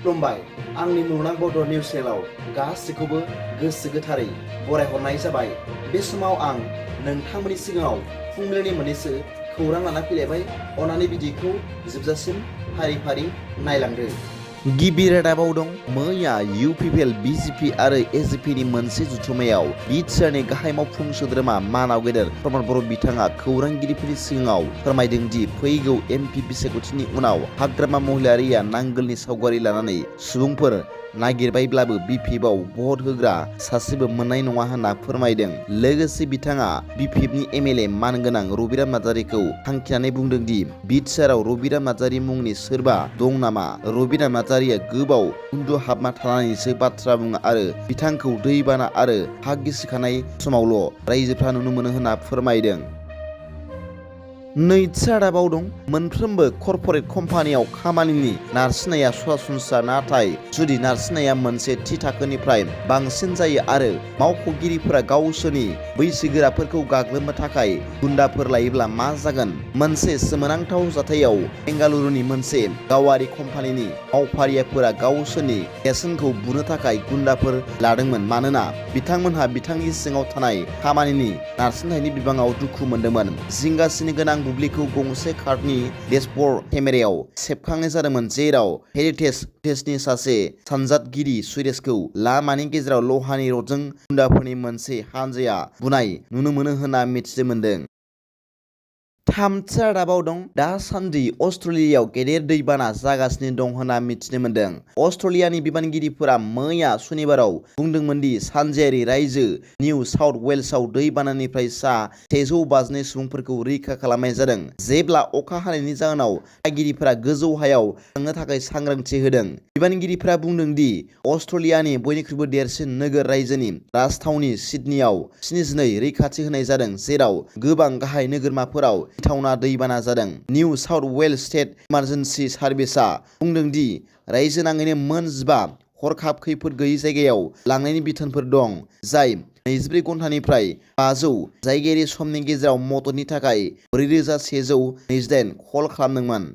खुलुमबाय आंनि मुलुगनां बड' निउस चेनेलाव गासैखौबो गोसो गोथारै बरायहरनाय जाबाय। बे समाव आं नोंथांमोननि सिगाङाव फुंबिलिनि मोननैसो खौरां लाना फैलायबाय। अन्नानै भिडिअखौ जोबजासिम फारि फारि नायलांदो। गिबि रादाबाव दं मैया UPPL BJP आरो SJP नि मोनसे जथुम्मायाव बिटिआरनि गाहाय मावफुं सोद्रोमा मानाव गेदेर प्रमद बर' बिथाङा खौरांगिरिफोरनि सिगाङाव फोरमायदों दि फैगौ MP बिसायख'थिनि उनाव हाग्रामा महिलारिया नांगोलनि सावगारि लानानै सुबुंफोर नागिरबायब्लाबो BPFआव भट होग्रा सासेबो मोननाय नङा होनना फोरमायदों। लोगोसे बिथाङा BPFनि MLA मानगोनां रबिराम नार्जारीखौ थांखिनानै बुंदों दि बिटिआरआव रबिराम नार्जारी मुंनि सोरबा दं नामा। रबिराम नार्जारीया गोबाव उन्दुहाबना थानानैसो बाथ्रा बुङो आरो बिथांखौ दैबाना आरो हा गिसिखानाय समावल' रायजोफ्रा नुनो मोनो होनना फोरमायदों। नैथि रादाबाव दं मोनफ्रोमबो कर्परेट कम्पानियाव खामानिनि नारसिननाया सरासनस्रा, नाथाय जुदि नारसिननाया मोनसे थि थाखोनिफ्राय बांसिन जायो आरो मावख'गिरिफोरा गावसोरनि बैसोगोराफोरखौ गाग्लोबनो थाखाय गुन्दाफोर लायोब्ला मा जागोन। मोनसे सोमोनांथाव जाथायाव बेंगालुरुनि मोनसे गावारि कम्पानिनि मावफारियाफोरा गावसोरनि नेरसोनखौ बुनो थाखाय गुन्दाफोर लादोंमोन मानोना बिथांमोनहा बिथांनि सिङाव थानाय खामानिनि नारसिनथायनि बिबाङाव दुखु मोनदोंमोन। जिंगासिनो गोनां बुब्लिखौ गंसे कार्डनि डेशबर्ड केमेरायाव सेबखांनाय जादोंमोन, जेराव हेरिटेज फुटेजनि सासे सानजादगिरि सुरेशखौ लामानि गेजेराव लहानि रडजों गुन्दाफोरनि मोनसे हानजाया बुनाय नुनो मोनो होनना मिथिनो मोन्दों। थामथि रादाबाव दं दासान्दि अस्ट्रेलियायाव गेदेर दैबाना जागासिनो दं होनना मिथिनो मोन्दों। अस्ट्रेलियानि बिबानगिरिफोरा मैया सुनिबाराव बुंदोंमोन दि सानजायारि रायजो निउ साउथ वेल्सआव दैबानानिफ्राय सा 152 सुबुंफोरखौ रैखा खालामनाय जादों, जेब्ला अखा हानायनि जाहोनाव थागिरिफोरा गोजौ हायाव थांनो थाखाय सांग्रांथि होदों। बिबानगिरिफोरा बुंदों दि अस्ट्रेलियानि बयनिख्रुइबो देरसिन नोगोर रायजोनि राजथावनि सिडनीआव 72 रैखाथि होनाय जादों, जेराव गोबां गाहाय नोगोरमाफोराव गिथावना दैबाना जादों। New South Wales state emergency सार्भिसआ बुंदों दि रायजोनाङैनो मोन 15 हरखाब खैफोद गैयै जायगायाव लांनायनि बिथोनफोर दं, जाय 24 घन्टानिफ्राय 500 जायगायारि समनि गेजेराव मददनि थाखाय 4128 कल खालामदोंमोन।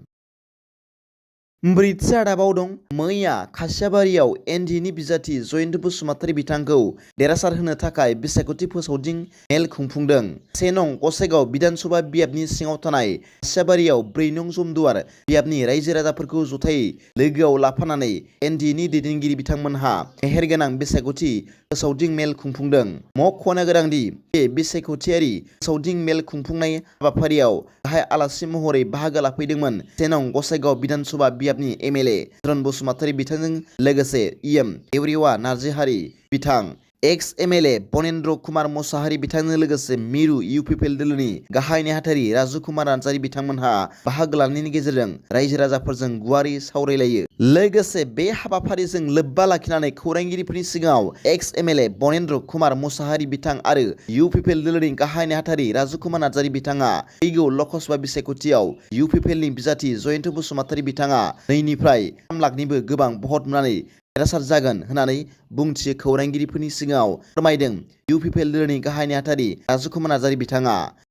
ब्रैथि रादाबाव दं मैया खासियाबारियाव NDनि बिजाथि जयन्त बसुमतारी बिथांखौ देरहासार होनो थाखाय बिसायख'थि फोसावदिं मेल खुंफुंदों। 1 नं गसाइगाव बिधानसभा बियाबनि सिङाव थानाय खासियाबारियाव 4 नं जमदुवार बियाबनि रायजो राजाफोरखौ जथायै लोगोआव लाफानानै NDनि दैदेनगिरि बिथांमोनहा मेहेरगोनां बिसायख'थि फोसावदिं मेल खुंफुंदों। मख'नो गोनांदि बे बिसायख'थियारि फोसावदिं मेल खुंफुंनाय हाबाफारियाव गाहाय आलासि महरै बाहागो लाफैदोंमोन 1 नं गसाइगाव बिधानसभा बियाबनि MLA धरन बसुमतारी बिथांजों लोगोसे EM देवरिवा नार्जारी बिथां, एक्स MLA बनेन्द्र कुमार मोसाहारि बिथांजों लोगोसे मिरु UPPL दोलोनि गाहाय नेहाथारि राजु कुमार नार्जारी बिथांमोनहा बाहागो लानायनि गेजेरजों रायजो राजाफोरजों गुवारै सावरायलायो। लोगोसे बे हाबाफारिजों लोब्बा लाखिनानै खौरांगिरिफोरनि सिगाङाव एक्स MLA बनेन्द्र कुमार मोसाहारि बिथां आरो UPPL दोलोनि गाहाय नेहाथारि राजु कुमार नार्जारी बिथाङा फैगौ ल'कसभा बिसायख'थियाव UPPLनि बिजाथि जयन्त बसुमतारी बिथाङा 2 निफ्राय 3 लाखनिबो गोबां भट मोननानै देरहासार जागोन होननानै बुंथियो खौरांगिरिफोरनि सिगाङाव फोरमायदों UPPL दोलोनि गाहाय नेहाथारि राजु कुमार नार्जारी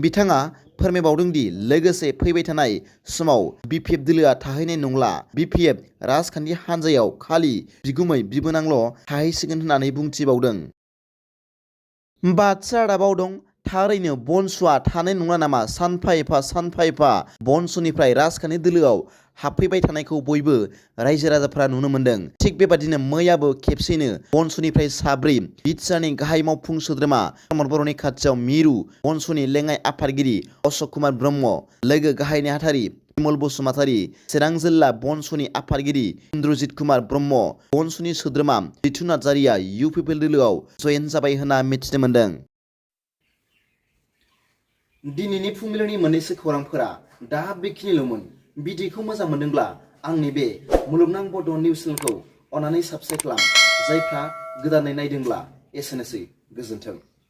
बिथाङा फोरमायबावदों दि लोगोसे फैबाय थानाय समाव BPF दोलोआ थाहैनाय नंला, BPF राजखान्थि हान्जायाव खालि बिगुमै बिबोनांल' थाहैसिगोन होननानै बुंथिबावदों। बाथि रादाबाव दं थारैनो BONSUआ थानाय नंला नामा। सानफा एफा BONSUनिफ्राय राजखान्थि दोलोआव हाबफैबाय थानायखौ बयबो रायजो राजाफोरा नुनो मोन्दों। थिग बेबादिनो मैयाबो खेबसेयैनो BONSUनिफ्राय 4 बिटिआरनि गाहाय मावफुं सोद्रोमा प्रमद बर'नि खाथियाव मिरु BONSUनि लेङाइ आफादगिरि अशक कुमार ब्रह्म, लोगो गाहाय नेहाथारि बिमल बसुमतारी, चिरां जिल्ला BONSUनि आफादगिरि इन्द्रजित कुमार ब्रह्म, BONSUनि सोद्रोमा रितु नार्जारीया UPPL दोलोआव जयेन जाबाय होनना मिथिनो मोन्दों। दिनैनि फुंबिलिनि मोननैसो खौरांफोरा दा बेखिनिल'मोन। भिडिअखौ मोजां मोनदोंब्ला आंनि बे मुलुगनां बड' निउस चेनेलखौ अन्नानै साबस्क्राइब खालाम। जायफ्रा गोदानै नायदोंब्ला एसेनोसै, गोजोन्थों।